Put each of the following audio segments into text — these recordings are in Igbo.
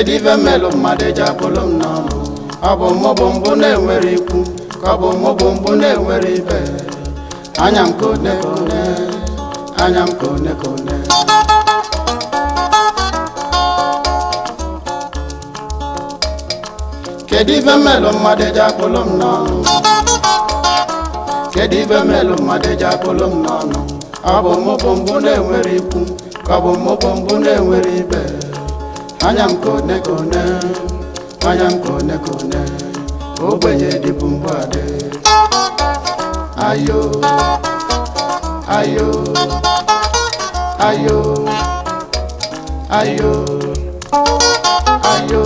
Kedu ife mmelụ mmadụ eji akpụlụ m n'ọnụ? Ọ bụ mụ bụ mbụ na-enwere ikwu, ka ọ bụ mụ bụ mbụ na-enwere ibe? Anya m kone kone, anya m kone kone. Kedu ife mmelụ mmadụ eji akpụlụ m n'ọnụ? Kedu ife mmelụ mmadụ eji akpụlụ m n'ọnụ? Ọ bụ mụ bụ mbụ na-enwere ikwu, ka ọ bụ mụ bụ mbụ na-enwere ibe? Anya m kone kone, anya m kone kone. Ogbenye dịbụ mbụ adị. Ayo, ayo, ayo, ayo, ayo,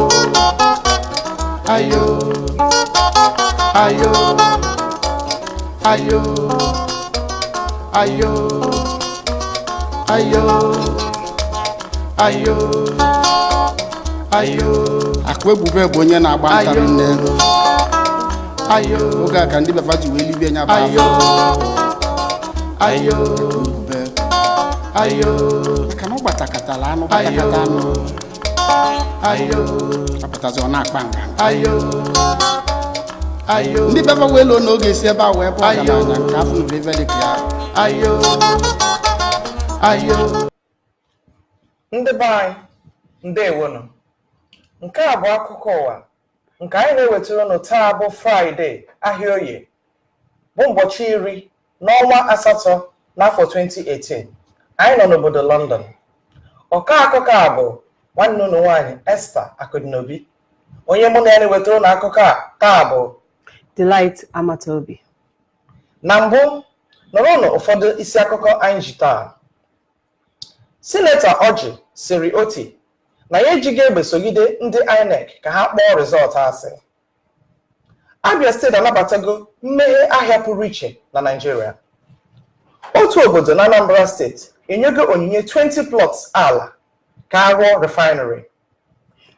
ayo, ayo, ayo, ayo, ayo, ayo, ayo. Akụ ebube bụ onye na-agba ntarị nne. Ayo. Oge a ka ndị befa ji wee libie nya bụ ayo, afọ. Ayo. Ebube. Ayo. Maka na ọ gbatakatala anụ, gbatakata anụ. Ayo. Apụtazi, ọ na-akpa nganga. Ayo, ayo. Ndị befa wee loo na oge esi ebe a wee bụ Ayo. ọgaranya nke afọ nụrụ ebe dị ka ya. Ayo, ayo. Ndị be anyị, ndewonụ. Nke a bụ akụkọ ụwa nke anyị na-ewetara unu taa bụ Fraịde, ahịa Oye, bụ ụbọchị 10 n'ọnwa asatọ n'afọ 2018. Anyị nọ n'obodo London. Ọkọ akụkọ a bụ nwanne unu nwaanyị Esther Akụdịnobi. Onye mụ na ya na-ewetara unu akụkọ a taa bụ Delight Amataobi. Na mbụ, nụrụnụ ụfọdụ isi akụkọ anyị ji taa. Sinetọ Orji siri Otti na ya ejighị egbe sogide ndị INEC ka ha kpọọ result asị. Abia Steeti anabatago mmeghe ahịa pụrụ iche na Naịjirịa. Otu obodo na Anambra Steeti enyego onyinye 20 plots ala ka a rụọ refinery.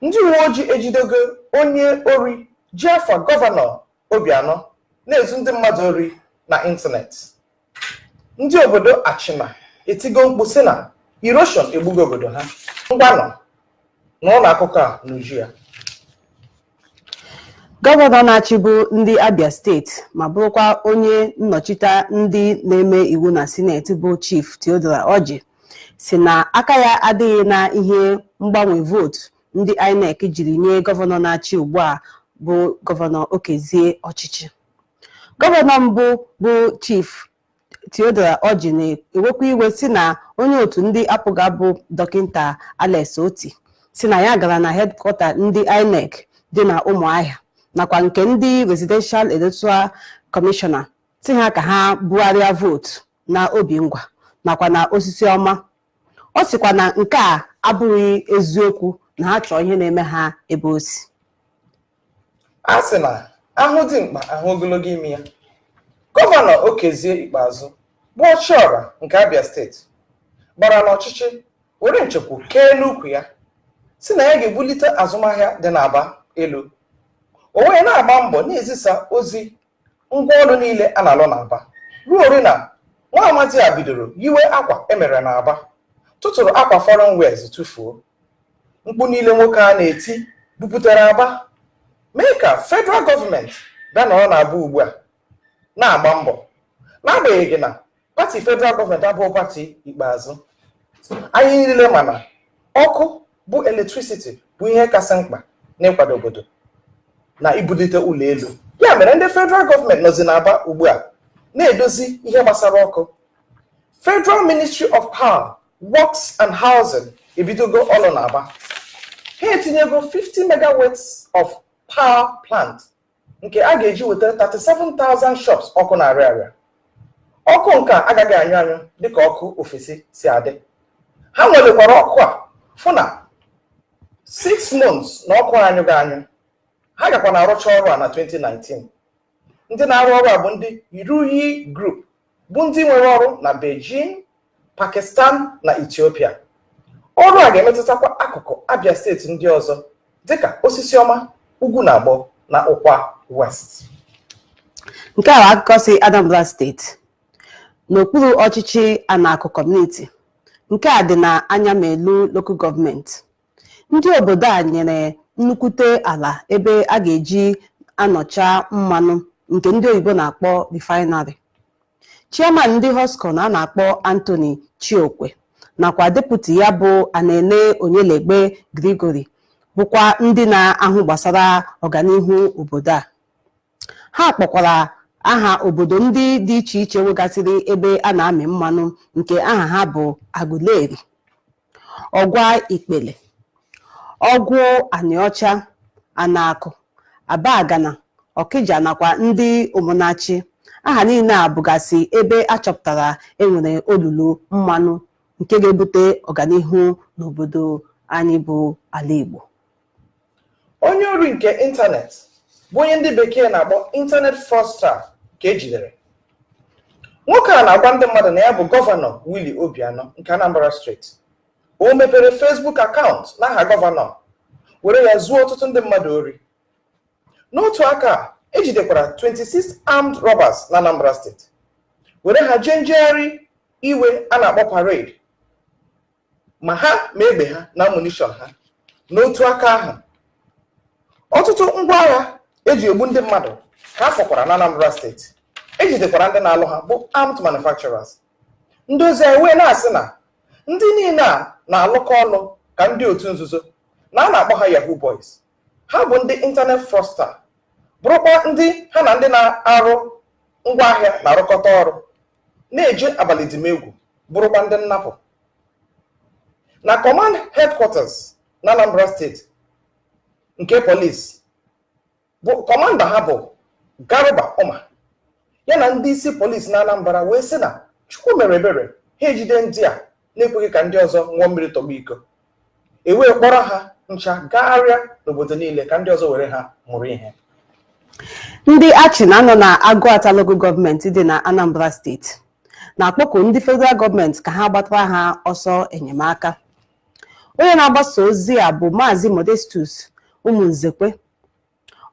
Ndị uwe ojii ejidego onye ori ji afa Gọvanọ Obianọ na-ezu ndị mmadụ ori na ịntanetị. Ndị obodo Achịna etigo mkpu sị na erosion egbugo obodo ha. Ngwanụ, nụrụ akụkọ a n'uju ya. Gọvanọ na-achịbu ndị Abia Steeti ma bụrụkwa onye nnọchite ndị na-eme iwu na Sineti bụ Chief Theodore Orji si na aka ya adịghị na ihe mgbanwe vootu ndị INEC jiri nye gọvanọ na-achị ugbu a bụ Gọvanọ Okezie ọchịchị. Gọvanọ mbụ bụ Chief Theodore Orji na-ewekwa iwe si na onye otu ndị APGA bụ Dọkịta Alex Otti si na ya gara na headquarter ndị INEC dị na Ụmụahịa nakwa nke ndị Residential Electoral Commissioner si ha ka ha bugharịa vootu na Obingwa nakwa na Osisioma. Ọ sịkwa na nke a abụghị eziokwu, na ha chọọ ihe na-eme ha ebe o si. A sị na ahụ dị mkpa ahụ ogologo imi ya. Gọvanọ Okezie Ikpeazụ bụ ọchịọra nke Abia Steeti gbara n'ọchịchị were nchekwu kee n'ukwu ya, si na ya ga-ebulite azụmahịa dị n'Aba elu. O wee na-agba mbọ na-ezisa ozi ngwaọrụ niile a na-alụ n'Aba ruo ori na nwa amadi a bidoro yiwe akwa emere n'Aba, tụtụrụ akwa foreign wears tụfuo. Mkpu niile nwoke a na-eti bupụtara Aba, mee ka federal gọọmenti bịa nọrọ n'Aba ugbu a na-agba mbọ, n'agbanyeghị na pati federal gọọmenti abụghị pati Ikpeazụ. Anyị niile mana ọkụ bụ electricity bụ ihe kasị mkpa n'ịkwado obodo na ibulite ụlọ elu. Ya mere ndị federal gọọmenti nọzi n'Aba ugbu a na-edozi ihe gbasara ọkụ. Federal Ministry of Power, Works and Housing ebidogo ọlụ n'Aba. Ha etinyego 50 megawatts of power plant nke a ga-eji weta 37,000 shops ọkụ na-arịa arịa. Ọkụ nke a agaghị anyụ anyụ dịka ọkụ ofesi si adị. Ha nwelekwara ọkụ a fụ na 6 months na ọkụ anyụghị anyụ. Ha gakwa na arụcha ọrụ a na 2019. Ndị na-arụ ọrụ a bụ ndị Ruyi Group, bụ ndị nwere ọrụ na Beijing, Pakistan na Ethiopia. Ọrụ a ga-emetụtakwa akụkụ Abia Steeti ndị ọzọ dịka Osisiọma, Ugwunagbo na Ukwa West. Nke a bụ akụkọ si Anambra Steeti n'okpuru ọchịchị Anaku Community nke a dị na Ayamelum Local Government. Ndị obodo a nyere nnukwute ala ebe a ga-eji anọcha mmanụ nke ndị oyibo na-akpọ refinery. Chairman ndị HOSCON a na-akpọ Anthony Chiokwe nakwa deputy ya bụ Anene Onyelegbe Gregory bụkwa ndị na-ahụ gbasara ọganihu obodo a. Ha kpọkwara aha obodo ndị dị iche iche nwegasịrị ebe a na-amị mmanụ nke aha ha bụ Aguleri, Ọgwa Ikpele, Ọgwụ Anịọcha, Anakụ, Abagana, Ọkịja nakwa ndị Ụmụnachi. Aha niile a bụgasị ebe a chọpụtara enwere olulu mmanụ nke ga-ebute ọganihu n'obodo anyị bụ ala Igbo. Onye ori nke ịntanetị bụ onye ndị bekee na-akpọ internet fraudster ka ejidere. Nwoke a na-agwa ndị mmadụ na ya bụ Gọvanọ Willie Obianọ nke Anambra Steeti. O mepere Facebook akaụntụ n'aha gọvanọ were ya zuo ọtụtụ ndị mmadụ ori. N'otu aka a, ejidekwara 26 armed robbers na Anambra Steeti were ha jee njegharị iwe a na-akpọ parade, ma ha ma egbe ha na ammunition ha. N'otu aka ahụ, ọtụtụ ngwa agha eji egbu ndị mmadụ ka a fọkwara na Anambra Steeti. Ejidekwara ndị na-alụ ha bụ armed manufacturers. Ndị ozi anyị wee na-asị na ndị niile a na-alụkọ ọnụ ka ndị otu nzuzo na a na-akpọ ha Yahoo Boys. Ha bụ ndị internet fraudster, bụrụkwa ndị ha na ndị na-arụ ngwaahịa na-arụkọta ọrụ, na-eji abalị dimegwu, bụrụkwa ndị nnapụ. Na command headquarters na Anambra Steeti nke polisi bụ kọmanda ha bụ Garuba Umar, ya na ndị isi polisi na Anambra wee sị na Chukwu mere ebere ha ejide ndị a na-ekweghị ka ndị ọzọ ṅụọ mmiri tọgbọ iko. E wee kpọrọ ha ncha gagharịa n'obodo niile ka ndị ọzọ were ha mụrụ ihe. Ndị Achịna nọ na Agụata Local Gọọmenti dị na Anambra Steeti na-akpọku ndị federal gọọmenti ka ha gbatara ha ọsọ enyemaka. Onye na-agbasa ozi a bụ Maazị Modestus Ụmụnzekwe.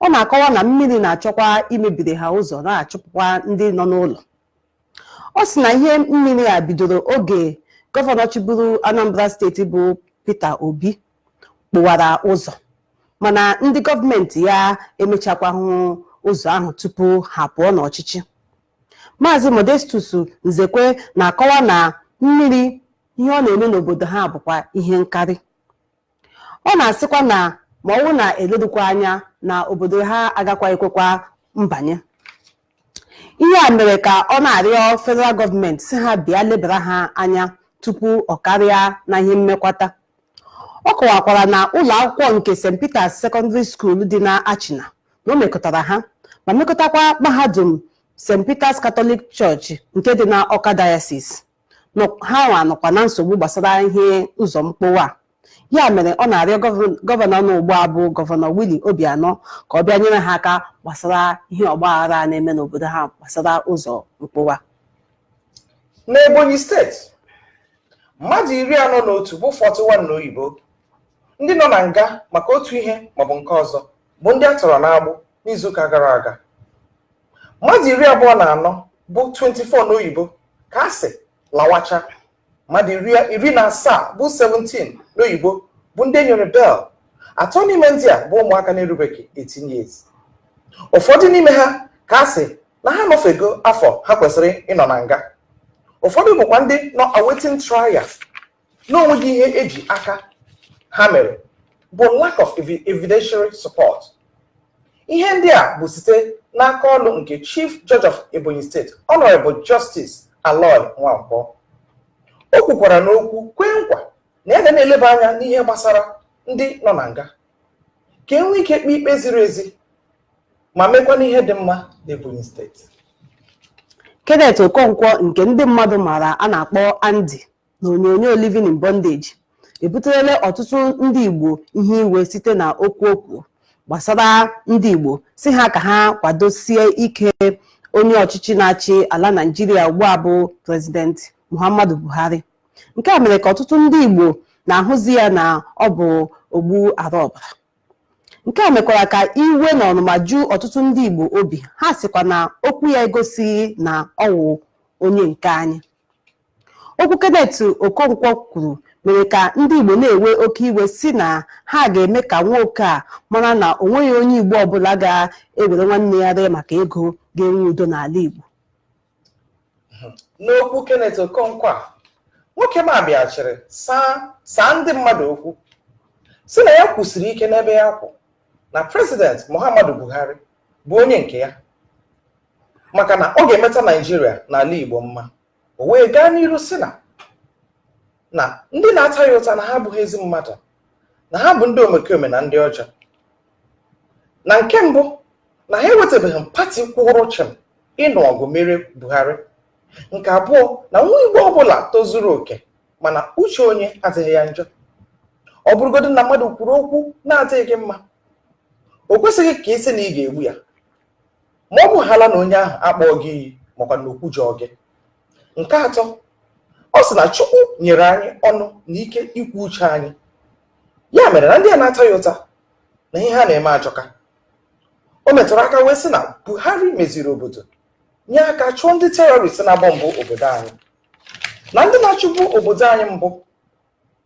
Ọ na-akọwa na mmiri na-achọkwa imebiri ha ụzọ, na-achụpụkwa ndị nọ n'ụlọ. Ọ sị na ihe mmiri a bidoro oge gọvanọ chịburu Anambra Steeti bụ Peter Obi kpụwara ụzọ, mana ndị gọọmenti ya emechakwahụ ụzọ ahụ tupu ha pụọ n'ọchịchị. Maazị Modestus Nzekwe na-akọwa na mmiri ihe ọ na-eme n'obodo ha bụkwa ihe nkarị. Ọ na-asịkwa na ma ọ bụrụ na eledukwa anya na obodo ha agakwa ekwekwa mbanye. Ihe a mere ka ọ na-arịọ federal gọọmenti si ha bịa lebara ha anya tupu ọ karịa na ihe mmekwata. Ọ kọwakwara na ụlọ akwụkwọ nke St. Peters Secondary School dị na Achịna na o mekọtara ha ma mekọtakwa mahadum St. Peters Catholic Church nke dị na Awka Diocese. Ha nwa nọkwa na nsogbu gbasara ihe ụzọ mkpọwa a. Ya mere ọ na-arịọ gọvanọ nọ ugbu a bụ Gọvanọ Willie Obianọ ka ọ bịa nyere ha aka gbasara ihe ọgbaghara a na-eme n'obodo ha gbasara ụzọ mkpọwa. N'Ebonyi Steeti, mmadụ 41 bụ 41 n'oyibo, ndị nọ na nga maka otu ihe maọbụ nke ọzọ, bụ ndị a tọrọ n'agbụ n'izuụka gara aga. Mmadụ 24 bụ 24 n'oyibo ka a sị lawacha. Mmadụ 17 bụ 17 n'oyibo bụ ndị e nyere bail. Atọ n'ime ndị a bụ ụmụaka na-erubeghị 18 years. Ụfọdụ n'ime ha ka a sị na ha nọfego afọ ha kwesịrị ịnọ na nga. Ụfọdụ bụkwa ndị nọ awaiting trial n'onweghị ihe eji aka ha mere, bụ lack of evidentiary support. Ihe ndị a bụ site n'aka ọlụ nke Chief Judge of Ebonyi State, Honorable Justice Aloy Nwankwo. O kwukwara n'okwu kwee nkwa na ya ga na-eleba anya n'ihe gbasara ndị nọ na nga ka e nwee ike kpee ikpe ziri ezi ma mekwa n'ihe dị mma n'Ebonyi Steeti. Kenneth Okonkwo nke ndị mmadụ maara a na-akpọ Andy na onyonyo Living in Bondage ebuterela ọtụtụ ndị Igbo ihe iwe site na okwu okwu gbasara ndị Igbo, si ha ka ha kwadosie ike onye ọchịchị na-achị ala Naịjirịa ugbu a bụ President Muhammadu Buhari. Nke a mere ka ọtụtụ ndị Igbo na-ahụzi ya na ọ bụ ogbu ara ọbara. Nke a mekwara ka iwe na ọnụma ju ọtụtụ ndị Igbo obi. Ha sịkwa na okwu ya egosighị na ọ wụ onye nke anyị. Okwu Kenneth Okonkwo kwuru mere ka ndị Igbo na-ewe oke iwe, si na ha ga-eme ka nwoke a mara na o nweghị onye Igbo ọbụla ga-ewere nwanne ya ree maka ego ga-enwe udo n'ala Igbo. N'okwu Kenneth Okonkwo a, nwoke ma bịachiri saa ndị mmadụ okwu, si na ya kwusiri ike n'ebe ya kwụ na President Muhammadu Buhari bụ onye nke ya, maka na ọ ga-emeta Naijiria na ala Igbo mma. O wee gaa n'iru si na ndị na-ata ya ụta na ha abụghị ezi mmadụ, na ha bụ ndị omekome na ndị ọjọọ. Na nke mbụ, na ha ewetabeghị party kwụrụ chịm ịnụ ọgụ mere Buhari. Nke abụọ, na nwa Igbo ọbụla tozuru oke, mana uche onye adịghị ya njọ. Ọ bụrụgodị na mmadụ kwuru okwu na-adịghị gị mma, o kwesịghị ka ị sị na ị ga-egbu ya, ma ọ bụ hala na onye ahụ akpọọ gị iyi makwa na okwu jọọ gị. Nke atọ, ọ sị na Chukwu nyere anyị ọnụ na ike ikwu uche anyị, ya mere na ndị a na-ata ya ụta na ihe ha na-eme ajọka. O metụrụ aka wee sị na Buhari meziri obodo, nye aka chụọ ndị terrorist na-agba mbụ obodo anyị, na ndị na-achụgbu obodo anyị mbụ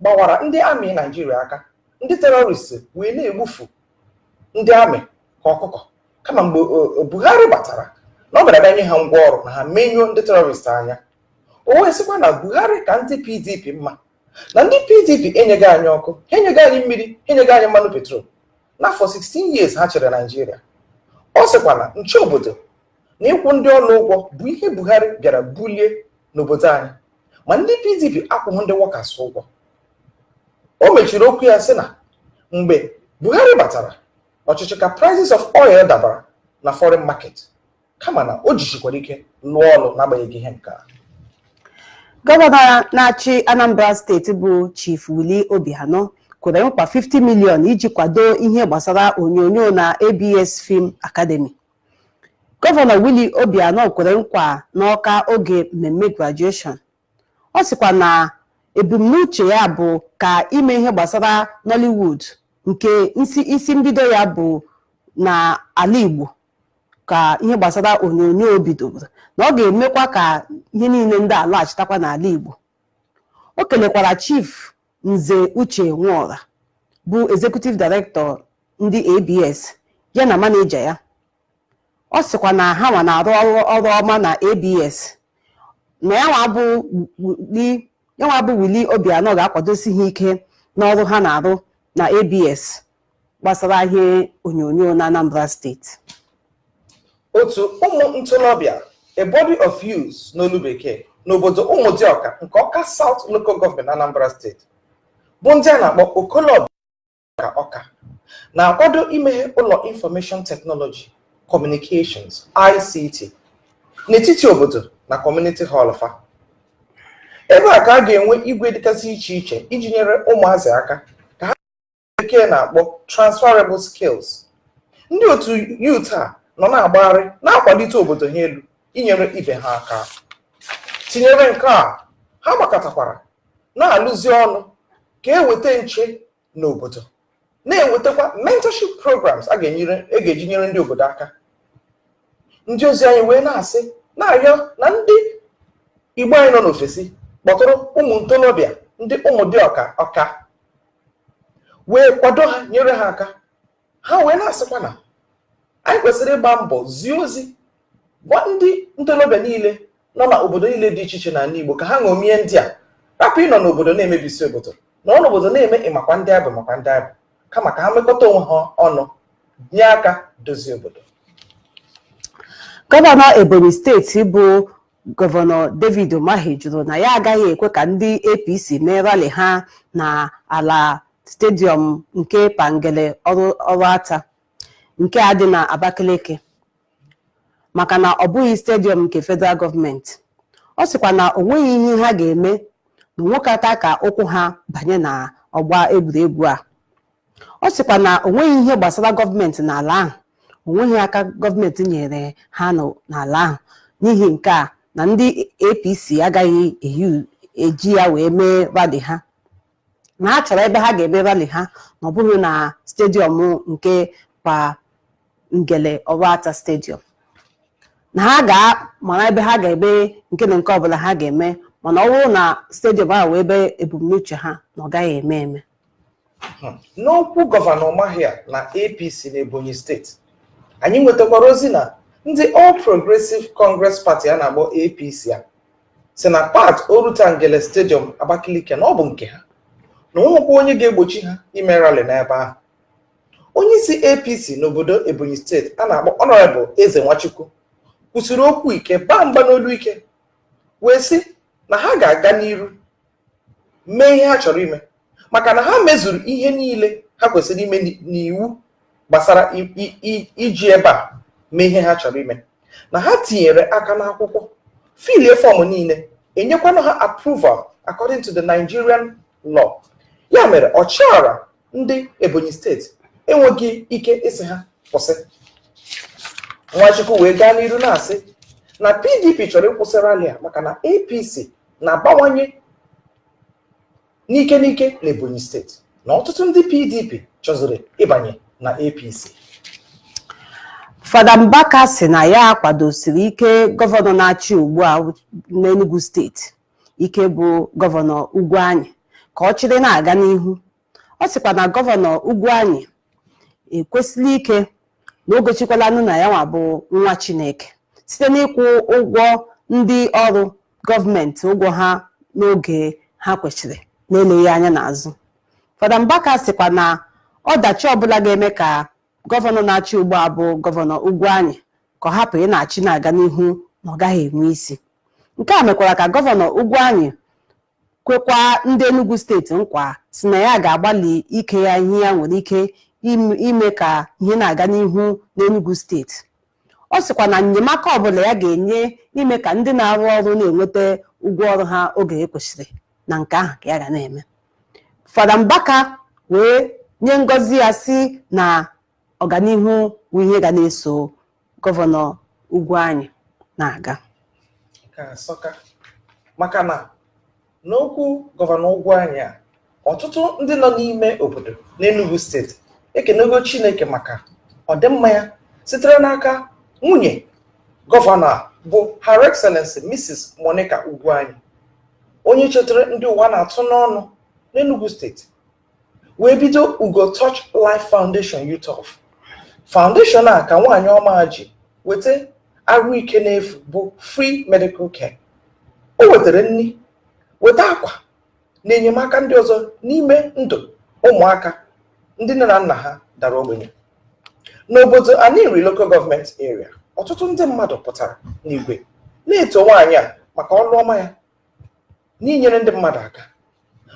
gbawara ndị army Naijiria aka, ndị terrorist wee na-egbufu ndị army ka ọkụkọ. Kama mgbe Buhari batara, na ọ bịara bịa nye ha ngwa ọrụ na ha menyuo ndị terrorist anya. O wee sịkwa na Buhari ka ndị PDP mma, na ndị PDP enyeghị anyị ọkụ, ha enyeghị anyị mmiri, ha enyeghị anyị mmanụ petrol n'afọ 16 years ha chịrị Naijiria. Ọ sịkwa na nche obodo na ịkwụ ndị ọrụ ụgwọ bụ ihe Buhari bịara bulie n'obodo anyị, ma ndị PDP akwụghị ndị workers ụgwọ. O mechiri okwu ya sị na mgbe Buhari batara ọchịchị ka prices of oil dabara na foreign market, kama na o jichikwara ike lụọ ọrụ n'agbanyeghị ihe nke a. Gọvanọ na-achị Anambra Steeti bụ Chief Willie Obianọ kwere nkwa 50 million iji kwado ihe gbasara onyonyo na ABS Film Academy. Gọvanọ Willie Obianọ kwere nkwa n'Ọka oge mmemme graduation. Ọ sịkwa na ebumnuche ya bụ ka ime ihe gbasara Nollywood, nke isi mbido ya bụ na ala Igbo ka ihe gbasara onyonyo bidoro, na ọ ga-emekwa ka ihe niile ndị a lọghachitakwa n'ala Igbo. O kelekwara Chief Nze Uche Nwora bụ Executive Director ndị ABS, ya na manager ya. Ọ sịkwa na ha nwa na-arụ ọrụ ọma na ABS, na ya nwa bụ Willie Obianọ ga-akwadosi ha ike n'ọrụ ha na-arụ na ABS gbasara ihe onyonyo na Anambra Steeti. Otu ụmụ ntorobịa, a body of youths n'olu Bekee, n'obodo Ụmụdịọka nke Ọka South Local Government, Anambra Steeti, bụ ndị a na-akpọ Okolobịa Ọka, na-akwado imeghe ụlọ Information Technology Communications, ICT, n'etiti obodo na Community Hall fa. Ebe a ka a ga-enwe igwe dịgasị iche iche iji nyere ụmụazị aka ka ha Bekee na-akpọ transferable skills. Ndị otu youth a nọ na-agbagharị na-akwalite obodo ha elu, inyere ibe ha aka. Tinyere nke a, ha gbakọtakwara na-alụzi ọnụ ka eweta nche n'obodo, na-ewetakwa mentorship programs a ga-eji nyere ndị obodo aka. Ndị ozi anyị wee na-asị, na-arịọ na ndị Igbo anyị nọ n'ofesi kpọtụrụ ụmụ ntorobịa ndị Ụmụdịọka Ọka wee kwado ha, nyere ha aka. Ha wee na-asịkwa na anyị kwesịrị ịgba mbọ zie ozi, gwa ndị ntorobịa niile nọ n'obodo niile dị iche iche n'ala Igbo ka ha ṅomie ndị a, rapụ ịnọ n'obodo na-emebisi obodo, nọrọ n'obodo na-eme ịmakwa ndị abụ makwa ndị abụ, kama ka ha mekọta onwe ha ọnụ, nye aka dozie obodo. Gọvanọ Ebonyi Steeti bụ Gọvanọ David Umahi jụrụ na ya agaghị ekwe ka ndị APC mee rally ha na ala stadium nke Pangele Ọrụata nke a dị na Abakaliki, maka na ọ bụghị stadium nke federal gọọmenti. Ọ sịkwa na o nweghị ihe ha ga-eme na onwekata ka ụkwụ ha banye na ọgba egwuregwu a. Ọ sịkwa na o nweghị ihe gbasara gọọmenti n'ala ahụ, o nweghị aka gọọmenti nyere ha n'ala ahụ. N'ihi nke a, na ndị APC agaghị eji ya wee mee rally ha, na ha chọrọ ebe ha ga-eme rally ha, na ọ bụghị na stadium nke Pangele Ọrụata Stadium, na ha ga-mara ebe ha ga-eme nke na nke ọbụla ha ga-eme. Mana ọ bụrụ na stadium ahụ wee ebe ebumnuche ha, na ọ gaghị eme eme. N'okwu Gọvanọ Umahi na APC n'Ebonyi Steeti, anyị nwetakwara ozi na ndị All Progressive Congress Party a na-akpọ APC a si na Pat Orutangele Stadium, Abakaliki, na ọ bụ nke ha, na onwekwa onye ga-egbochi ha ime rally n'ebe ahụ. Onye isi APC n'obodo Ebonyi Steeti a na-akpọ Honorable Eze Nwachukwu kwusiri okwu ike, baa mgba n'olu ike, wee sị na ha ga-aga n'iru mee ihe ha chọrọ ime, maka na ha mezuru ihe niile ha kwesịrị ime n'iwu gbasara iji ebe a mee ihe ha chọrọ ime, na ha tinyere aka n'akwụkwọ, filie form niile, enyekwana ha approval according to the Nigerian law. Ya mere ọchịagha ndị Ebonyi Steeti enweghị ike ịsị ha kwụsị. Nwachukwu wee gaa n'iru na-asị na PDP chọrọ ịkwụsị rally a maka na APC na-abawanye n'ike n'ike n'Ebonyi Steeti, na ọtụtụ ndị PDP chọziri ịbanye na APC. Fada Mbaka sị na ya kwadosiri ike gọvanọ na-achị ugbu a n'Enugu Steeti ike, bụ Gọvanọ Ugwuanyi, ka ọ chịrị na-aga n'ihu. Ọ sịkwa na Gọvanọ Ugwuanyi ekwesịla ike na o gochikwalanụ na ya nwa bụ nwa Chineke site n'ịkwụ ụgwọ ndị ọrụ gọọmenti ụgwọ ha n'oge ha kwesịrị, na-eleghị anya n'azụ. Fada Mbaka sịkwa na ọdachi ọbụla ga-eme ka gọvanọ na-achị ugbu a, bụ Gọvanọ Ugwuanyi, ka ọ hapụ ị na-achị na-aga n'ihu, na ọ gaghị enwe isi. Nke a mekwara ka Gọvanọ Ugwuanyi kwekwa ndị Enugu Steeti nkwa, si na ya ga-agbalị ike ya, ihe ya nwere ike ime ka ihe na-aga n'ihu n'Enugu Steeti. Ọ sịkwa na enyemaka ọbụla ya ga-enye ime ka ndị na-arụ ọrụ na-enweta ụgwọ ọrụ ha oge ekwesịrị, na nke ahụ ka ya ga na-eme. Fada Mbaka wee nye ngọzi ya, si na ọganihu bụ ihe ga na-eso Gọvanọ Ugwuanyi na-aga. Nke a asọka, maka na n'okwu Gọvanọ Ugwuanyi a, ọtụtụ ndị nọ n'ime obodo n'Enugu Steeti ekenego Chineke maka ọdịmma ya sitere n'aka nwunye gọvanọ a, bụ Her Excellency Mrs. Monica Ugwuanyi, onye chetara ndị ụwa na-atụ n'ọnụ n'Enugu Steeti, wee bido Ugo Touch Life Foundation, UTOF Foundation a, ka nwaanyị ọma ji weta arụike n'efu, bụ free medical care. O wetara nri, weta akwa na enyemaka ndị ọzọ n'ime ndụ ụmụaka ndị nne na nna ha dara ogbenye n'obodo Aninri Local Government Area. Ọtụtụ ndị mmadụ pụtara n'igwe na-eto nwaanyị a maka ọrụ ọma ya n'inyere ndị mmadụ aka.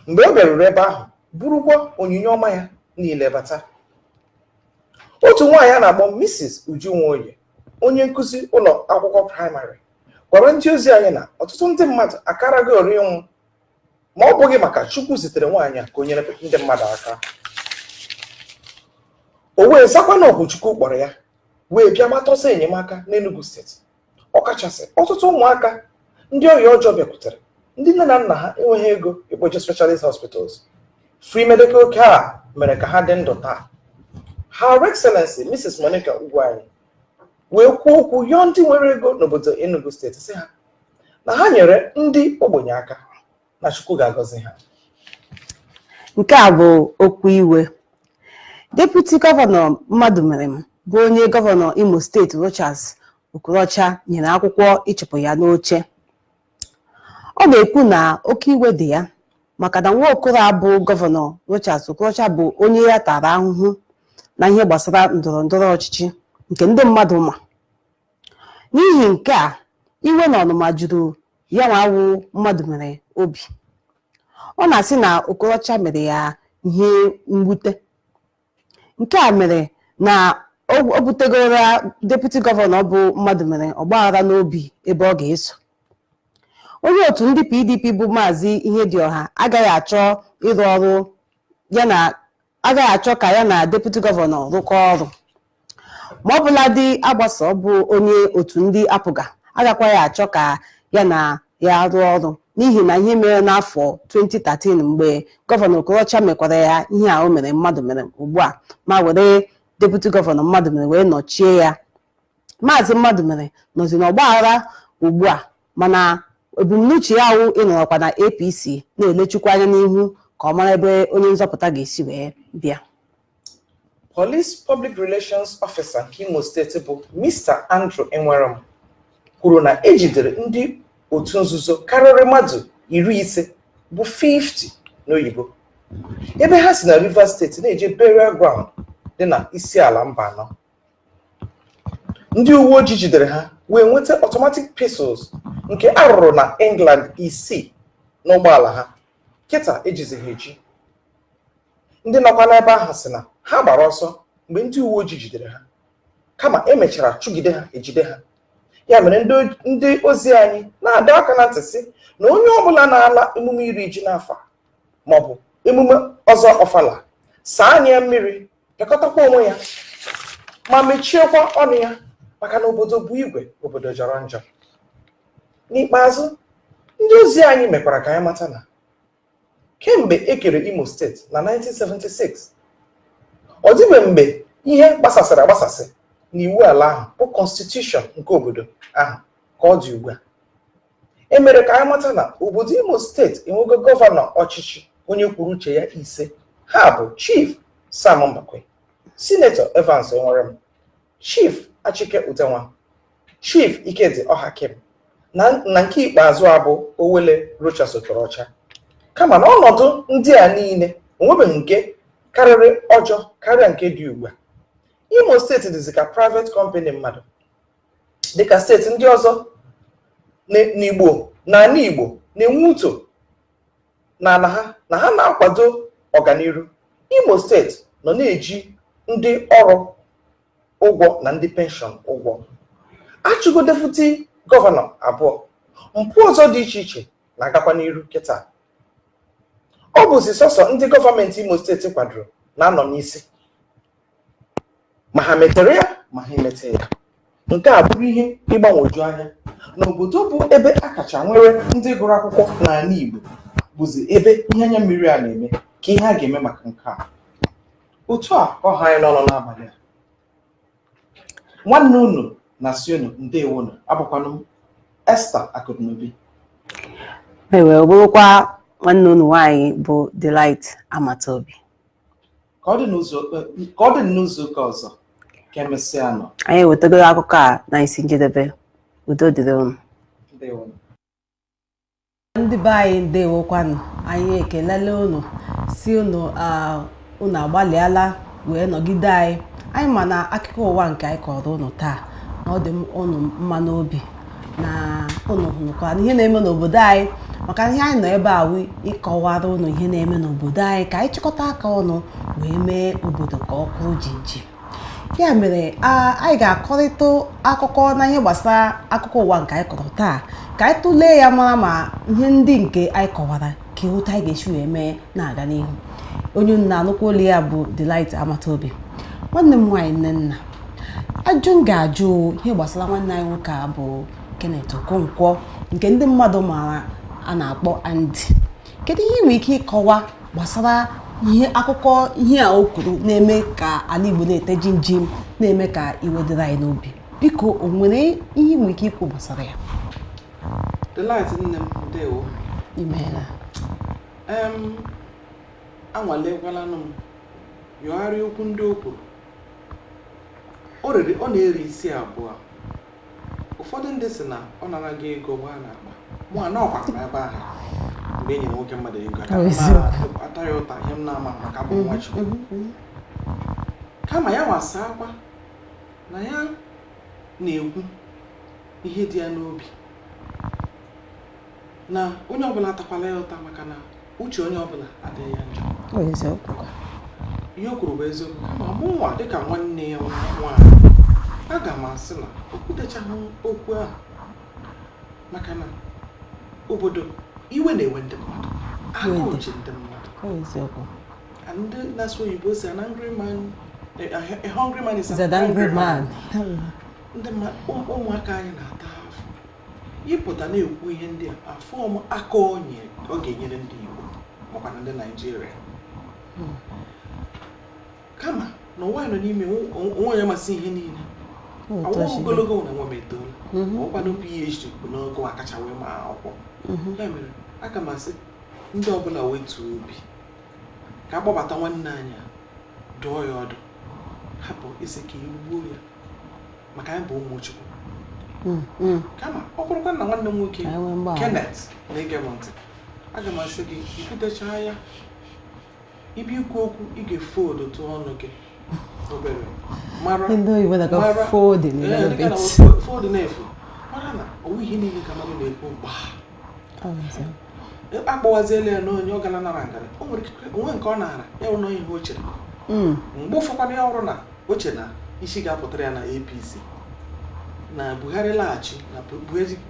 Mgbe ọ bịaruru ebe ahụ, burukwa onyinye ọma ya niile bata, otu nwaanyị a na-akpọ Mrs. Uju Nwoye, onye nkụzi ụlọ akwụkwọ praịmarị, gwara ndị ozi anyị na ọtụtụ ndị mmadụ akaraghị ori ịnwụ ma ọ bụghị maka Chukwu zitere nwaanyị a ka o nyere ndị mmadụ aka. O wee zakwa na ọbụ Chukwu kpọrọ ya wee bịa gbata ọsọ enyemaka n'Enugu Steeti, ọkachasị ọtụtụ ụmụaka ndị ọrịa ọjọọ bịakwutere, ndị nne na nna ha enweghị ego ịkpọje specialist hospitals. Free medical care mere ka ha dị ndụ taa. Her Excellency Mrs. Monica Ugwuanyi wee kwuo okwu, yọọ ndị nwere ego n'obodo Enugu Steeti, sị ha na ha nyere ndị ogbenye aka, na Chukwu ga-agọzi ha. Nke a bụ okwu iwe. Deputy Gọvanọ Mmadụmerem, bụ onye gọvanọ Imo Steeti Rochas Okorocha nyere akwụkwọ ịchụpụ ya n'oche, ọ na-ekwu na oke iwe dị ya maka na Nwaokoro abụ Gọvanọ Rochas Okorocha bụ onye ya tara ahụhụ na ihe gbasara ndọrọ ndọrọ ọchịchị nke ndị mmadụ ma. N'ihi nke a, iwe na ọnụma juru ya nwawu Mmadụmere obi. Ọ na-asị na Okorocha mere ya ihe mwute. Nke a mere na o butegoro deputy gọvanọ bụ Mmadụmere ọgbaghara n'obi ebe ọ ga-eso. Onye otu ndị PDP bụ Maazị Ihedioha agaghị achọ ịrụ ọrụ ya na agaghị achọ ka ya na deputy gọvanọ rụkọọ ọrụ, ma ọ bụladị Agbaso bụ onye otu ndị APGA agakwaghị achọ ka ya na ya rụọ ọrụ, n'ihi na ihe mere n'afọ 2013 mgbe Gọvanọ Okorocha mekwara ya ihe a o mere Mmadụmere ugbu a, ma were deputy gọvanọ Mmadụmere wee nọchie ya. Maazị Mmadụmere nọzi n'ọgbaghara ugbu a, mana Ebumnuche ya wụ ịnọrọkwa na APC na-elechukwa anya n'ihu ka ọ mara ebe onye nzọpụta ga-esi wee bịa. Police Public Relations Officer nke Imo Steeti bụ Mr. Andrew Enwerem kwuru na ejidere ndị otu nzuzo karịrị mmadụ 50 bụ 50 n'oyibo ebe ha si na Rivers Steeti na-eje burial ground dị na Isiala Mbano. Ndị uwe ojii jidere ha wee nweta automatic pistols nke a rụrụ na England isii n'ụgbọala ha. Kịta ejizi ha eji. Ndị nọkwa n'ebe ahụ sị na ha gbara ọsọ mgbe ndị uwe ojii jidere ha, kama emechara chụgide ha ejide ha. Ya mere ndị ozi anyị na-adọ aka na ntị sị na onye ọbụla na-ala emume iri ji n'afọ a maọbụ emume ọzọ ọfala, saa anya ya mmiri, pịakọtakwa onwe ya ma mechiekwa ọnụ ya, maka na obodo bụ igwe, obodo jọrọ njọ. N'ikpeazụ, ndị ozi anyị mekwara ka anyị mata na kemgbe e kere Imo Steeti na 1976, ọ dịbe mgbe ihe gbasasịrị agbasasị n'iwu ala ahụ bụ constitution nke obodo ahụ ka ọ dị ugbu a. E mere ka anyị mata na obodo Imo Steeti enwego gọvanọ ọchịchị onye kwuru uche ya ise. Ha bụ Chief Sam Mbakwe, Sinetọ Evans Enwerem, Chief Achike Udenwa, Chief Ikedi Ohakim na nke ikpeazụ a bụ Owele Rochas Okorocha. Kama na ọnọdụ ndị a niile onwebeghị nke karịrị ọjọọ karịa nke dị ugbu a. Imo Steeti dịzị ka private company mmadụ, dịka steeti ndị ọzọ n'Igbo na ala Igbo na-enwe uto n'ala ha na ha na-akwado ọganiru. Imo Steeti nọ na-eji ndị ọrụ ụgwọ na ndị pension ụgwọ. Achụgo deputy gọvanọ abụọ, mpụ ọzọ dị iche iche na-agakwa n'iru kịta. Ọ bụzi sọsọ ndị gọọmenti Imo Steeti kwadoro na-anọ n'isi, ma ha metere ya ma ha emete ya. Nke a bụrụ ihe ịgbanwoju anya na obodo bụ ebe a kacha nwere ndị gụrụ akwụkwọ n'ala Igbo bụzi ebe ihe anya mmiri a na-eme ka ihe a ga-eme maka nke a. Otu a ka ọha anyị n'ọnụ n'abalị a. Nwanne unu na-asị unu ndewonu. Abụkwanụ m Esther Akụnaobi. E wee bụrụkwa nwanne unu nwaanyị bụ Delight Amataobi. Ka ọ dị n'izu ụka ọzọ, ka emesịa nọ. Anyị ewetagoro akụkọ a na isi njedebe. Udo dịrị unu. Ndewonu. Ndị be anyị, ndewokwanụ. Anyị ekelela unu, si unu unu agbalịala wee nọgide anyị. Anyị ma na akụkọ ụwa nke anyị kọrọ unu taa na ọ dị unu mma n'obi, na unu hụrụkwa ihe na-eme n'obodo anyị, maka ihe anyị nọ ebe a wụ ịkọwara unu ihe na-eme n'obodo anyị, ka anyị chịkọta aka ọnụ wee mee obodo ka ọ kwụrụ jijiji. Ya mere anyị ga-akọrịta akụkọ na ihe gbasara akụkọ ụwa nke anyị kọrọ taa, ka anyị tụlee ya mara ma ihe ndị nke anyị kọwara ka otu anyị ga-esi wee mee na-aga n'ihu. Onye unu na-anụkwa olu ya bụ Delight Amataobi. Nwanne m nwaanyị Nnenna, ajụ m ga-ajụ ihe gbasara nwanne anyị nwoke a bụ Kenneth Okonkwo, nke ndị mmadụ maara a na-akpọ Andy. Kedu ihe ị nwere ike ịkọwa gbasara ihe akụkọ ihe a o kwuru na-eme ka ala Igbo na-ete jinjim, na-eme ka iwe dịrị anyị n'obi? Biko, o nwere ihe ị nwere ike ikwu gbasara ya? Delight nne m, ndewo. Imeela. Anwalekwalanụ m yọgharịa okwu ndị o kwuru. O rere, ọ na-eri isi abụọ. Ụfọdụ ndị sị na ọ nara gị ego gbaa n'akpa. Mụ anọkwa m ebe ahụ mgbe e nyere nwoke mmadụ ego, ata ya ụta ihe m na-ama maka abụ nwa Chukwu. Kama ya nwasa akwa na ya na-ekwu ihe dị ya n'obi, na onye ọbụla atakwala ya ụta, maka na uche onye ọbụla adịghị ya njọ. Ihe o kwuru bụ eziokwu. Kama mụnwa dịka nwanne ya nwaanyị, aga m asị na o kwutechaghị okwu ahụ, maka na obodo iwe na-ewe ndị mmadụ, agụụ ji ndị mmadụ. Ndị na-asụ oyibo si an angry man, a hungry man is an angry man. Ndị ụmụaka anyị na-ata afọ ịpụta na-ekwu ihe ndị a, afọ m aka onye ọ ga-enyere ndị Igbo makwa na ndị Naịjirịa. Kama na ụwa nọ n'ime onwe onye masị ihe niile. Awụ ogologo na nwa m etoola. Ọkwanụ PhD bụ n'ọgụ akacha wee ma akwụkwọ. Ya mere aga m asị ndị ọbụla wetuo obi ka agbabata nwanne anyị a, dụọ ya ọdụ, hapụ isi ka e gbuo ya, maka anyị bụ ụmụ Chukwu. Kama ọ bụrụkwa na nwanne m nwoke Ka anyị nwee mgbaghara. Kenneth na-ege m ntị, aga m asị gị ikwutechaa ya ibe ikwu okwu, ị ga-efold tụọ ọnụ gị obere, mara Ndị oyibo na-akọ folding a Ee, little dịka na bit. Fold na-efu, mara na ọwụ ihe niile ka mmadụ na-ekwu gbaa. Akpọwaziela ya n'onye ọ gara nara ngara, o nwere ike onwe nke ọ nara ya wụ na ihe o chere. Mgbe ụfọdụ ya ọrụ na o che na isi ga-apụtara ya na APC na Buhari laghachi, na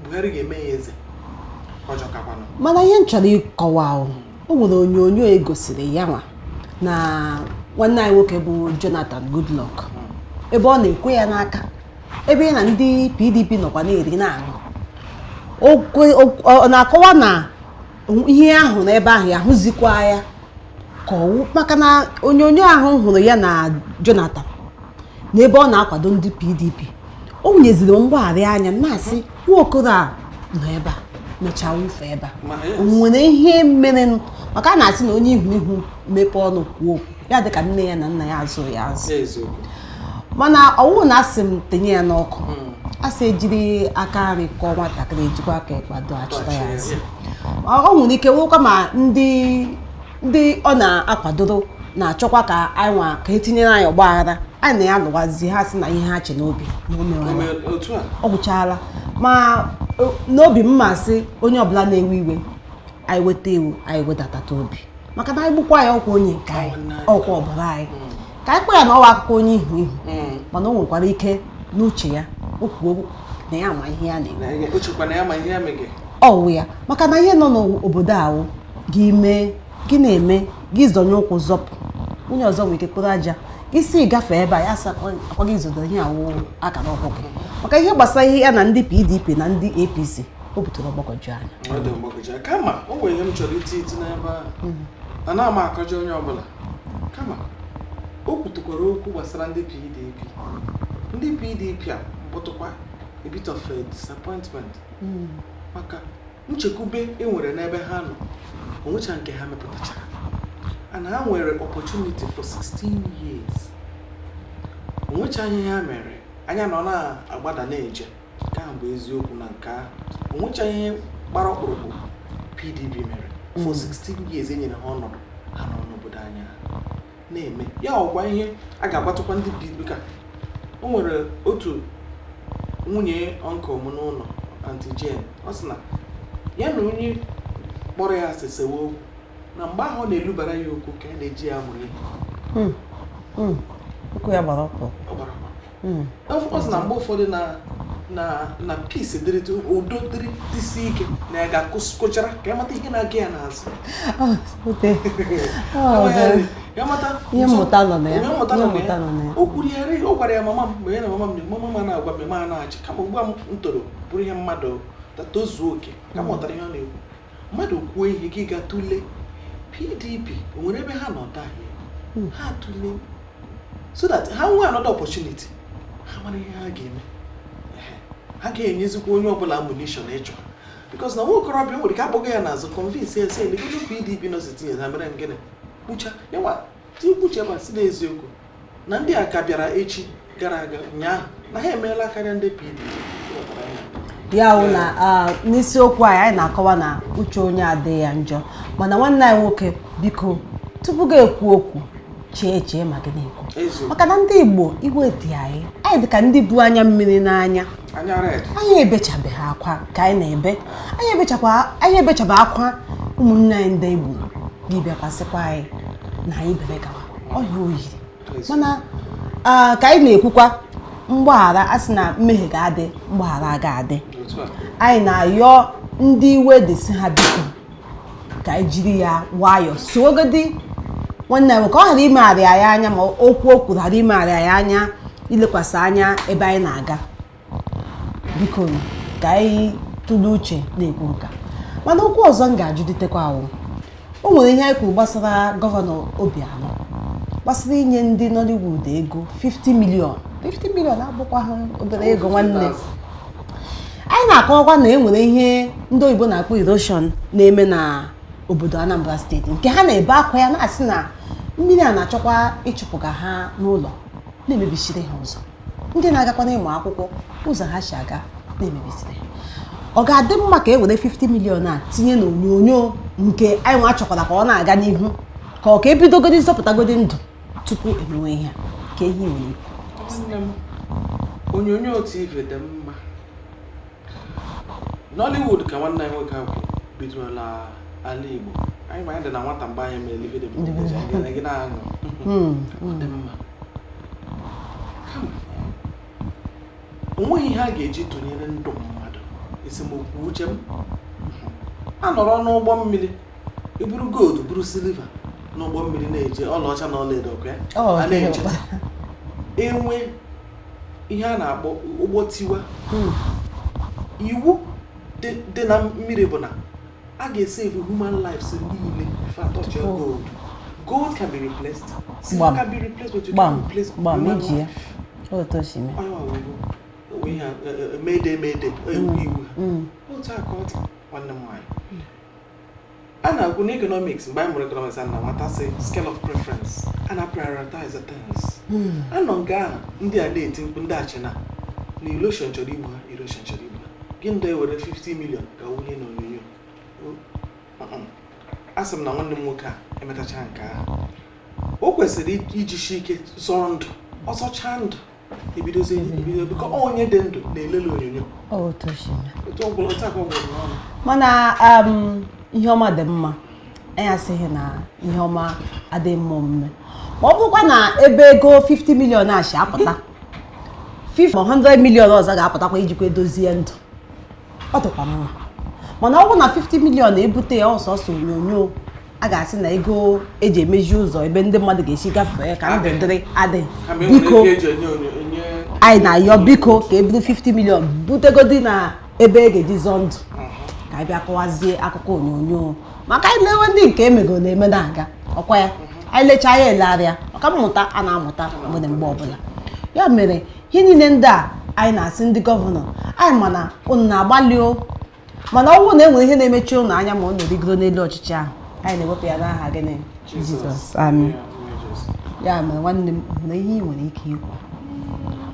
Buhari ga-eme ya eze, ọjọọ kakwanụ. Mana ihe m chọrọ ịkọwa ahụ, o nwere onyonyo e gosiri ya nwa na nwanne anyị nwoke bụ Jonathan Goodluck, ebe ọ na-ekwe ya n'aka, ebe ya na ndị PDP nọkwa na-eri na-aṅụ. Ọ na-akọwa na ihe ahụ n'ebe ahụ ya hụzikwa ya ka ọwụ, maka na onyonyo ahụ hụrụ ya na Jonathan n'ebe ọ na-akwado ndị PDP, o nyeziri mgbagharị anya na-asị nwaokoro a nọ ebe a mechaa wụfe ebe a. O nwere ihe mere, maka a na-asị na onye ihu ihu mepee ọnụ kwuo okwu ya dịka nne ya na nna ya azụrụ ya azụ. Mana ọwụ na asị m tinye ya n'ọkụ, asị ejiri aka nri kọọ nwatakịrị, ejikwa aka ịkwado achịta ya azụ. Ọ nwere ike nwekwa ma ndị ọ na-akwadoro na-achọkwa ka anyị nwa ka etinyere anyị ọgba aghara, anyị na ya lụwazie, ha sị na ihe ha che n'obi na o mewara, ọ gwụchaala. Ma n'obi m masị onye ọbụla na-ewe iwe, anyị weta iwu, anyị wedatata obi, maka na anyị gbukwa ya, ọkwa onye nke anyị, ọkwa ọbara anyị, ka anyị kpọ ya na ọwa akụkọ onye ihu ihu. Mana o nwekwara ike n'uche ya o kwuo na ya ma ihe ya na-eme, ọwụ ya, maka na ihe nọ n'obodo ahụ gị mee gị na-eme gị zọnye ụkwụ zọpụ, onye ọzọ nwere ike kpụrụ aja isi gafee ebe a, ya akwa gị zọdoro ihe awụ akara ụkwụ gị. Maka ihe gbasara ihe ya na ndị PDP na ndị APC, o butere ọgbakọju anya. Kama o nwere ihe m chọrọ iti iti n'ebe ahụ na na ama akọjọ onye ọbụla, kama o kwutukwara okwu gbasara ndị PDP. Ndị PDP a bụtụkwa a bit of a disappointment, maka nchekwube e nwere n'ebe ha nọ onwecha nke ha mepụtachara, and ha nwere opportunity for 16 years, onwecha ihe ha mere. Anya nọ na-agbada na-eje nke ahụ bụ eziokwu na nke ahụ onwecha ihe gbara ọkpụrụkpụ PDP mere for 16 years e nyere ha ọnọdụ ha nọ n'obodo anya na-eme ya. Ọkwa ihe a ga-agbatụkwa ndị PDP ka o nwere otu nwunye uncle m n'ụlọ, Aunty Jane, ọ sị na ya na onye kpọrọ ya asị sewe okwu, na mgbe ahụ ọ na-elubara ya okwu ka a na-eji ya amụrụ ihe. Okwu ya gbara ọkpụ. Ọ gbara ọkpụ. Ọ sị na mgbe ụfọdụ na peace dịrịtụ, udo dịrị dịsi ike, na ya ga-akụchara ka ya mata ihe na-aga ya n'azụ. Ya mata. Ihe mmụta nọ na ya. Ihe mmụta Ihe nọ na mmụta ya. nọ na ya. O kwuru ya rị, ọ gwara ya mama m, mgbe ya na mama m na mama m na-agwa m ma na-achị, kama ugbu a m toro bụrụ ihe mmadụ tozuo oke ka m ghọtara ihe ọ na-ekwu. Mmadụ kwuo ihe, gị ga tụlee PDP o nwere ebe ha nọ dahie, ha tụlee so that ha nwee another opportunity, ha mara ihe ha ga-eme. Ehe. Ha ga-enyezikwa onye ọbụla ammunition ịchọ, because na nwa okorobịa nwere ike akpọga ya n'azụ, convince ya sị legodo PDP nọ tinye na mere ngịnị kpucha yanwa tikwuche ebe a si n'eziokwu na ndị a ka bịara echi gara aga ụnyaahụ na ha emeela karịa ndị PDP. Ghọtara ya. Ya wụ na n'isiokwu anyị, anyị na-akọwa na uche onye adịghị ya njọ, mana nwanne anyị nwoke, biko, tupu gị ekwu okwu, chee echee ma gị na-ekwu, Eziokwu. maka na ndị Igbo, iwe dị anyị, anyị dị ka ndị bu anya mmiri n'anya. Anya red. Anyị ebechabeghị akwa ka anyị na-ebe, anyị ebechakwa, anyị ebechaba akwa ụmụnne anyị ndị Igbo gị bịakwasịkwa anyị na anyị bere gawa ọhịa oyiri. Mana ka anyị na-ekwukwa mgbaghara, a sị na mmehie ga-adị, mgbaghara ga-adị. Otu a. Anyị na-ayọ ndị iwe dị si ha biko, ka anyị jiri ya nwayọọ sogodi nwanne anyị, ka ọ ghara imegharị anyị anya, ma okwu o kwuru ghara imegharị anyị anya, ilekwasị anya ebe anyị na-aga. Biko, ka anyị tụlee uche na-ekwu nka. Mana okwu ọzọ m ga-ajụditekwa awụ, o nwere ihe anyị kwuru gbasara Gọvanọ Obianọ, gbasara inye ndị Nollywood ego 50 million. 50 million abụkwaghị obere ego, nwanne. Anyị na-akọwakwa na e nwere ihe ndị oyibo na-akpọ erosion na-eme na obodo Anambra Steeti, nke ha na-ebe akwa ya, na-asị na mmiri a na-achọkwa ịchụpụga ha n'ụlọ, na-emebisiri ha ụzọ. Ndị na-agakwa n'ịmụ akwụkwọ, ụzọ ha si aga na-emebisiri ha. Ọ ga-adị mma ka e were 50 million a tinye n'onyonyo nke anyị nwa chọkwara ka ọ na-aga n'ihu, ka ọ ka ebidogodi zọpụtagodi ndụ tupu emewe ihe a? Ka ihe nwere ikwu? Nwanne m, onyonyo TV dị mma. Nollywood ka nwanne anyị nwoke ahụ bidorola ala Igbo anyị, ma anyị dị na nwata mgbe anyị mere Living the Village, anyị gị na-aṅụ. Ọ dị mma, kama o nweghị ihe a ga-eji tụnyere ndụ mmadụ. Esemokwu uche m, a nọrọ n'ụgbọ mmiri eburu gold, buru silver n'ụgbọ mmiri, na-eje ọlaọcha na ọlaedo ọkụ ya a na-eje, enwe ihe a na-akpọ ụgbọ tiwa. Iwu dị na mmiri bụ na a ga-esave human lives niile before a touch your gold. Gold can be replaced, silver Gbam. can be replaced, but you Gbam. can't replace Gbam. human Iji ya life. otu o si mee. Onye ọwụwa iwu ihe a, mayday, mayday, iwu iwu otu a ka ọ dị. Nwanne m nwaanyị, a na-agwụ na economics, mgbe anyị mụrụ economics, a na nwata sị scale of preference, a na prioritize the things. Anọ nke ahụ, ndị a na-eti mkpu, ndị achịna na erosion chọrọ igbu ha, erosion chọrọ igbu ha, gị ndị ewere 50 million ka wunye n'onyonyo. A sị m na nwanne m nwoke a emetacha nke ahụ, o kwesịrị ijisi ike zọọ ndụ, ọzọchaa ndụ, ebidozie ebido, biko onye dị ndụ na-elele onyonyo. Otu o si mee. Otu ọgwụrụ, otu aka ọgwụrụ n'ọnụ. Mana ihe ọma dị mma, anyị asịghị na ihe ọma adịghị mma omume. Ma ọ bụrụkwa na ebe ego 50 million a si apụta, 50 ma 100 million ọzọ ga-apụtakwa ijikwa edozie ndụ, ọ dịkwa mma. Mana ọ bụrụ na 50 million ebute ya ọsọsọ onyonyo, a ga-asị na ego eji emezi ụzọ ebe ndị mmadụ ga-esi gafee ka ndụ dịrị adịghị. Kama e nwere Biko, ego eji enye enye. Anyị na-ayọ, biko, ka e buru 50 million butegodi na ebe e ga-eji zọọ ndụ, ka anyị bịa kọwazie akụkọ onyonyo, maka anyị lewe ndị nke emego na-eme na-aga ọkwa ya. Anyị lechaa ya, elegharịa ọka mmụta a na-amụta mgbe mgbe ọbụla. Ya mere ihe niile ndị a anyị na-asị ndị gọvanọ anyị, mana unu na-agbalị o, mana ọ bụrụ na e nwere ihe na-emechi ụnụ anya ma unu rigoro n'elu ọchịchị ahụ, anyị na-ewepụ ya n'aha gịnị? Jizọs, amen. Ya mere, nwanne m, nwere ihe ị nwere ike ikwu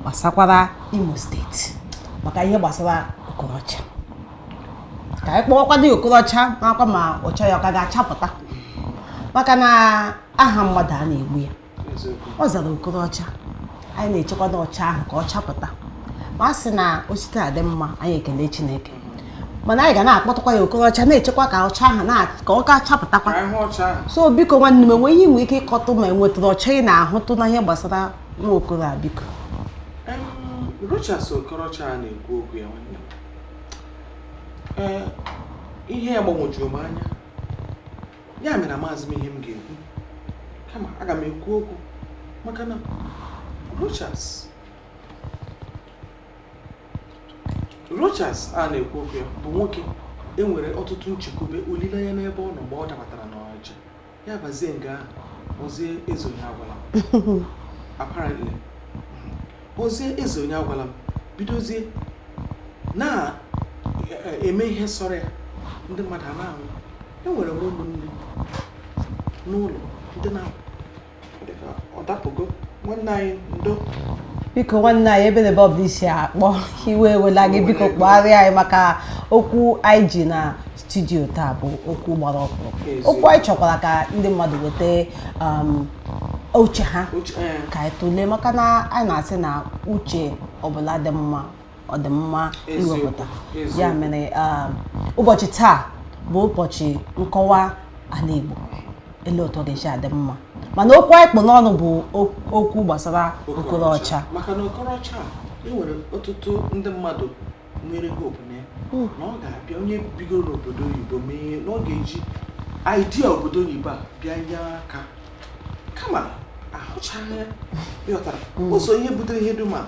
gbasakwara Imo Steeti maka ihe gbasara Okorocha? Ka anyị kpọọkwa dị Okorocha makwa ma ụcha ya ọ ka ga-achapụta, maka na aha mmadụ a na-egbu ya. Eziokwu. Ọ zara Okorocha, anyị na-echekwado ọcha ahụ ka ọ chapụta. Ma a sị na osite a dị mma, anyị ekele Chineke, mana anyị ga na-akpọtụkwa ya Okorocha, na-echekwa ka ọcha ahụ na ka ọ ka chapụtakwa. Ka anyị hụ ọcha ahụ. So biko, nwanne m, enwe ihe ị nwere ike ịkọtụ ma enwetara ọcha ị na-ahụtụ na ihe gbasara nwa okoro a, biko? Rochas Okorocha a na-ekwu okwu ya, nwanne m, ee, ihe ya gbagwojuru m anya. Ya mere amaghịzi m ihe m ga-ekwu, kama aga m ekwu okwu maka na Rochas a na-ekwu okwu ya bụ nwoke e nwere ọtụtụ nchekwube, olileanya n'ebe ọ nọ. Mgbe ọ dabatara n'ọchịchị, ya bazie nga ahụ, ozie eze onye agwala m, apparently ozie eze onye agwala m, bidozie na-eme ihe sọrọ ya. Ndị mmadụ a na-anwụ. Enwere m ụmụnne n'ụlọ ndị na dịka ọ dapụgo. Nwanne anyị, ndo. Biko, nwanne anyị, ebe na ebe ọbụla isi akpọ, iwe ewela gị. Biko kpọgharịa anyị, maka okwu anyị ji na studio taa bụ okwu gbara ọkpụrụkpụ. Okwu anyị chọkwara ka ndị mmadụ weta uche ha uche, ee. ka anyị tụlee, maka na anyị na-asị na uche ọbụla dị mma, ọ dị mma iwepụta. Ya mere ụbọchị taa bụ ụbọchị nkọwa ala Igbo, ele otu ọ ga-esi adị mma. Mana okwu anyị kpụ n'ọnụ bụ okwu gbasara Okorocha. Maka na Okorocha a, e nwere ọtụtụ ndị mmadụ nwere hope na ya, na ọ ga-abịa, onye bigoro n'obodo oyibo mee ihe, na ọ ga-eji idea obodo oyibo a bịa nye aka, kama ahụchaghị ya. Ịghọtara ụzọ ihe butere ihe dum a,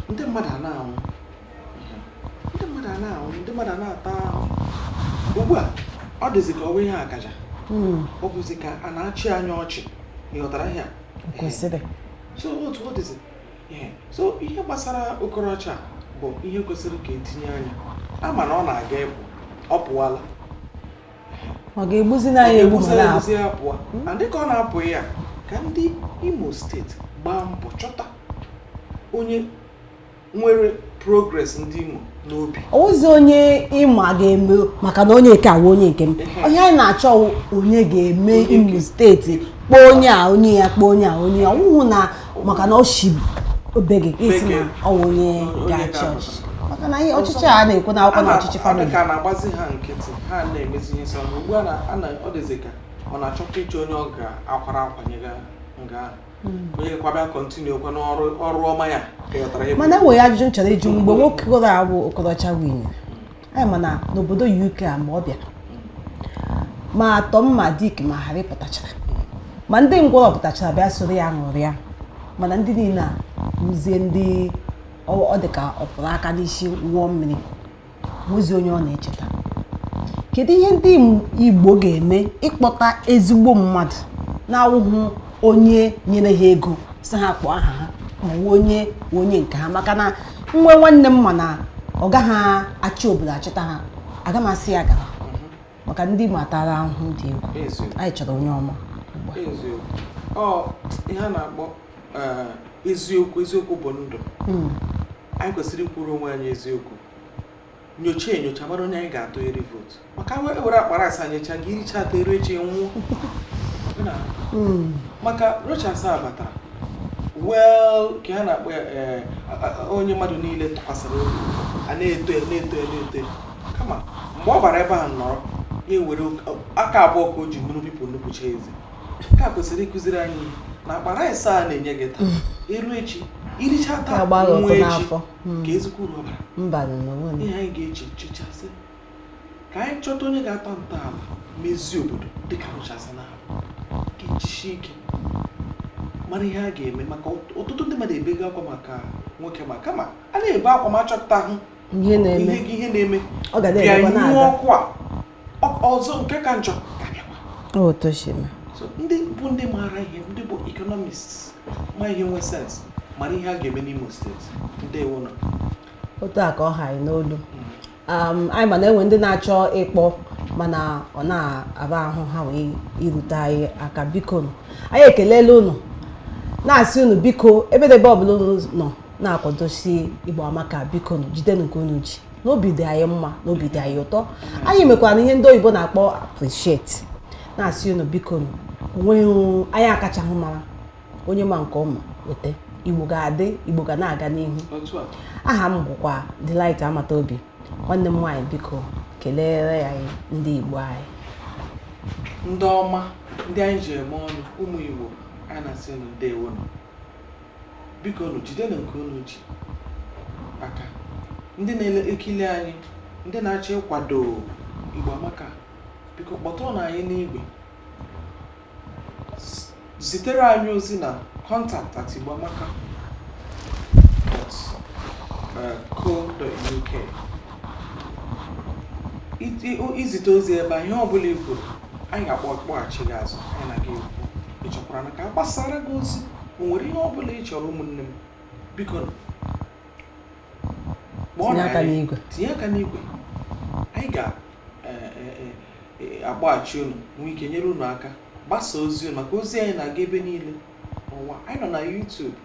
ndị mmadụ a na-anwụ, ndị mmadụ a na-anwụ, ndị mmadụ a na-ata ahụ. Ugbu a ọ dịzị ka ọ bụ ihe akaja, ọ bụzi ka a na-achị anya ọchị. Ịghọtara ihe a? Kwesịrị. So otu ọ dịzị. Ee, so ihe gbasara Okorocha bụ ihe kwesịrị ka etinye anya. Ama na ọ na-aga ịpụ, ọ pụwala. Ọ ga-egbuzi na ya egbu Egbuzi ma na-apụ. Egbuzi ya pụọ, na dịka ọ na-apụ ya, ka ndị Imo Steeti gbaa mbọ chọta onye nwere progress ndị Imo n'obi. Ọwụzi onye ịma ga-eme, maka na onye nke awụ onye nke m. Onye anyị na-achọ wụ onye ga-eme Imo Steeti. Kpọọ onye a onye ya, kpọọ onye a onye ya. Ọwụhụ na maka na ọ shi obe gị ka isi na ọwụ onye Onye ga-achị ga-apụta. ọchịchị, maka na ihe ọchịchị a na-ekwu na akwụkwọ na ọchịchị Ọ dị family. ka a na-agbazi ha nkịtị, ha na-emezi ihe sọ ugbu a ọ dịzị ka ọ na-achọkwa ịchọ onye ọ ga-akwara akwanyega nga ahụ, onye gakwa bịa continue kwa n'ọrụ ọrụ ọma ya ka ghọtara ihe. Mana enweghị ajụjụ m chọrọ ịjụ. Mgbe nwoke gọrọ awụ Okorocha win anyị, mana n'obodo UK a, mgbe ọ bịara, ma atọ ma Dick ma Harry pụtachara, ma ndị ngwọrọ pụtachara bịa soro ya ṅụrịa, mana ndị niile a wụzie ndị ọ dị ka ọ pụrụ aka n'isi wụọ mmiri, nwezi onye ọ na-echeta. Kedu ihe ndị Igbo ga-eme ịkpọta ezigbo mmadụ na-awụghị onye nyere ha ego si ha kpọọ aha ha, ma ọ wụ onye wụ onye nke ha? Maka na nwe nwanne m, mana ọ gaghị achị obodo achịta ha, aga m asị ya gara, maka ndị matara ahụhụ dị egwu. Anyị chọrọ onye ọma ugbu a. Eziokwu, ọ ihe a na-akpọ eziokwu. Eziokwu bụ ndụ. Anyị kwesịrị ikwuru onwe anyị eziokwu, nyocha enyocha, mara onye anyị ga-atụnyere vootu, maka were akpara asa nyecha gị, iricha atọ eru echi nwụọ. Maka Rochas a batara, well, ka ha na-akpọ ya, onye mmadụ niile tụkwasịrị obi, a na-eto ya, na-eto ya, na-eto ya, kama mgbe ọ bara ebe ahụ nọrọ ya, ewere aka abụọ ka o ji nụrụ bipụ nnupụcha eze. Nke a kwesịrị ịkụziri anyị ihe na akpa rice a na-enye gị taa, eru echi iricha taa, Ka agba gị nwụọ ọtọ echi n'afọ. Ka ezigbo uru ọ bara? Mba, n'onwe. Ihe anyị ga-eche chechasị ka anyị chọta onye ga-atọ ntọala mezie obodo dịka Rochas na ga-ejishi ike mara ihe a ga-eme, maka ọtụtụ ndị mmadụ ebego akwa maka nwoke, ma kama a na-ebe akwa ma achọpụta hụ ihe na-eme. Ihe na-eme Ọ ga bịa na-emekwa nyụọ na-aga. Ọkụ a ọzọ nke ka njọ ga-abịakwa. Otu o si eme. So ndị bụ ndị maara ihe, ndị bụ economists, ma ihe nwe sense, mara ihe a ga-eme n'Imo Steeti. Ndewo nọ. Otu a ka ọ ha anyị n'olu. Anyị ma na enwe ndị na-achọ ịkpọ, mana ọ na-aba ahụ ha wee irute anyị aka. Biko nụ, anyị ekelela unu, na-asị unu biko, ebedebe ọbụla unu nọ na-akwadosi Igbo Amaka, biko nụ, jidenu nke unu ji n'obi. Dị anyị mma, n'obi dị anyị ụtọ. Anyị mekwara ihe ndị oyibo na-akpọ appreciate, na-asị unu biko nụ, onweghị anyị akachahụ mara onye ma nke ọma weta. Igbo ga-adị, Igbo ga na-aga n'ihu. Otu a. Aha m bụkwa Delight Amata Obi. Nwanne m nwaanyị, biko kelere anyị ndị Igbo anyị. Ndị ọma, ndị anyị ji eme ọnụ, ụmụ Igbo anyị, na-asị unu ndewo nụ. Biko unu jidenụ nke unu ji aka. Ndị na-ekili anyị, ndị na-achọ ịkwado Igbo Amaka, biko kpọtụrụ anyị n'igwe, zitere anyị ozi na contact@igboamaka.co.uk. Izite ozi ebe a, ihe ọbụla i kwuru, anyị ga-akpọ kpọghachi gị azụ. Anyị na gị ekwu. Ị chọkwara na ka a gbasara gị ozi, o nwere ihe ọbụla ị chọrọ, ụmụnne m, biko kpọọ Tinye na aka anyị. N'igwe. Tinye aka n'igwe, anyị ga-akpọghachi unu, nwee ike nyere unu aka gbasa ozi unu, maka ozi anyị na-aga ebe niile n'ụwa. Anyị nọ na YouTube,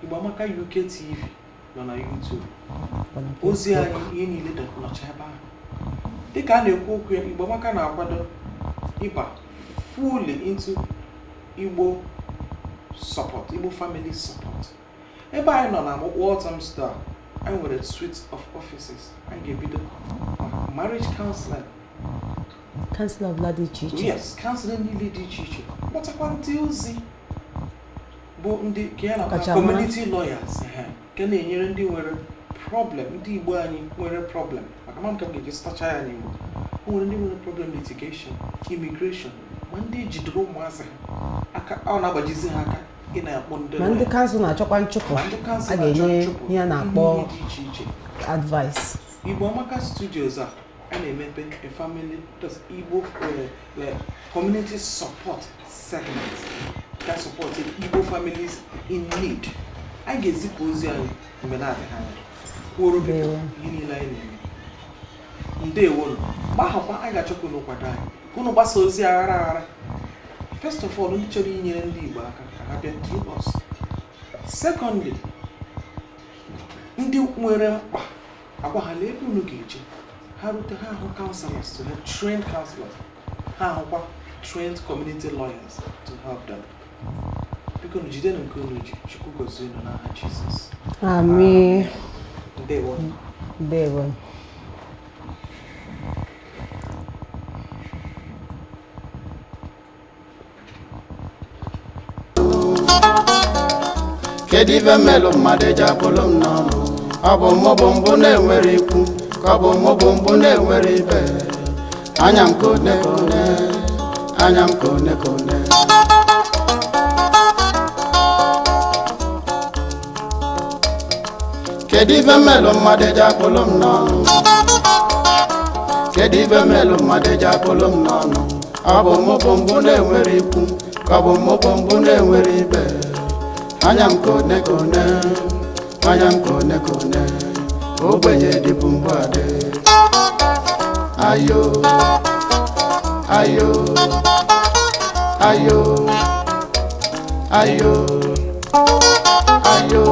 Igbo Amaka UK TV nọ na YouTube. Ozi anyị, ihe niile dị nọcha ebe ahụ. Dịka a na-ekwu okwu ya, Igbo Amaka na-akwado ịba fully into Igbo support, Igbo family support. Ebe anyị nọ na Walthamstow, anyị nwere suite of offices. Anyị ga-ebido ma marriage counseling, counselor ọbụla dị iche iche. Yes, counseling niile dị iche iche, kpọtakwa ndị ozi bụ ndị ka ya na Ọkachamara. Community lawyers, nke na-enyere ndị nwere problem, ndị Igbo anyị nwere problem, maka ma m ka m ga-eji sụtacha ya n'Igbo. O nwere ndị nwere problem litigation, immigration, ma ndị jidere ụmụazị ha aka, ọ na-agbajizi ha aka ị na-akpọ ndị Ma ndị lawyer. Council na-achọkwa nchụpụ. Ma ndị council A na-achọ ga-enye nchụpụ, ihe a na-akpọ ihe dị iche iche. Advice. Igbo Amaka Studios a a na-emepe a family, that's Igbo community support segment ga support Igbo families in need. Anyị ga-ezipụ ozi anyị mgbe na-adịghị anya, kwuoro biko Ndewo. ihe niile anyị na-eme. Ndewonu. Mgbe ahụkwa anyị ga-achọ ka unu kwado anyị, ka unu gbasa ozi aghara aghara. First of all, ndị chọrọ inyere ndị Igbo aka ka ha bịa through us. Secondly, ndị nwere mkpa, agwa ha lee ebe unu ga-eje. Ha rute, ha ahụ counselors to help, trained counselors, ha ahụkwa trained community lawyers to help them. Biko nu, jidenụ nke unu ji. Chukwu gozie unu n'aha Jizọs. Amen. Ndewo. Ndewo. Kedu ife mmelụ mmadụ eji akpụlụ m n'ọnụ? Ọ bụ mụ bụ mbụ na-enwere ikwu, ka ọ bụ mụ bụ mbụ na-enwere ibe? Anya m kone kone, anya m kone kone. Kedu ife mmelụ mmadụ eji akpụlụ m n'ọnụ? Kedu ife mmelụ mmadụ eji akpụlụ m n'ọnụ? Ọ bụ mụ bụ mbụ na-enwere ikwu, ka ọ bụ mụ bụ mbụ na-enwere ibe? Anya m kone kone, anya m kone kone. Ogbenye dịbụ mbụ adị. Ayo, ayo, ayo, ayo, ayo,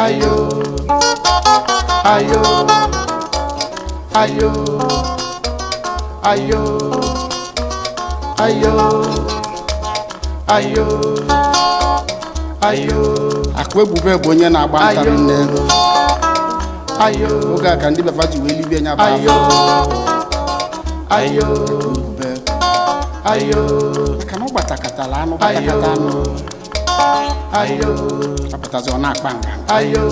ayo, ayo, ayo, ayo, ayo, ayo, ayo. Akụ Ebube bụ onye na-agba ntarị nne. Ayo. Oge a ka ndị befa ji wee libie nya bụ ayo afọ. Ayo. Ebube. Ayo. Maka na ọ gbatakatala anụ, gbatakata anụ. Ayo. Apụtazi, ọ na-akpa nga. Ayo,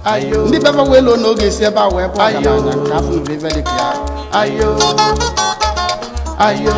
ayo. Ndị befa wee lụọ na oge esi ebe a wee bụ Ayo. ọgaranya nke afọ nụrụ ife dịka ya. Ayo, ayo.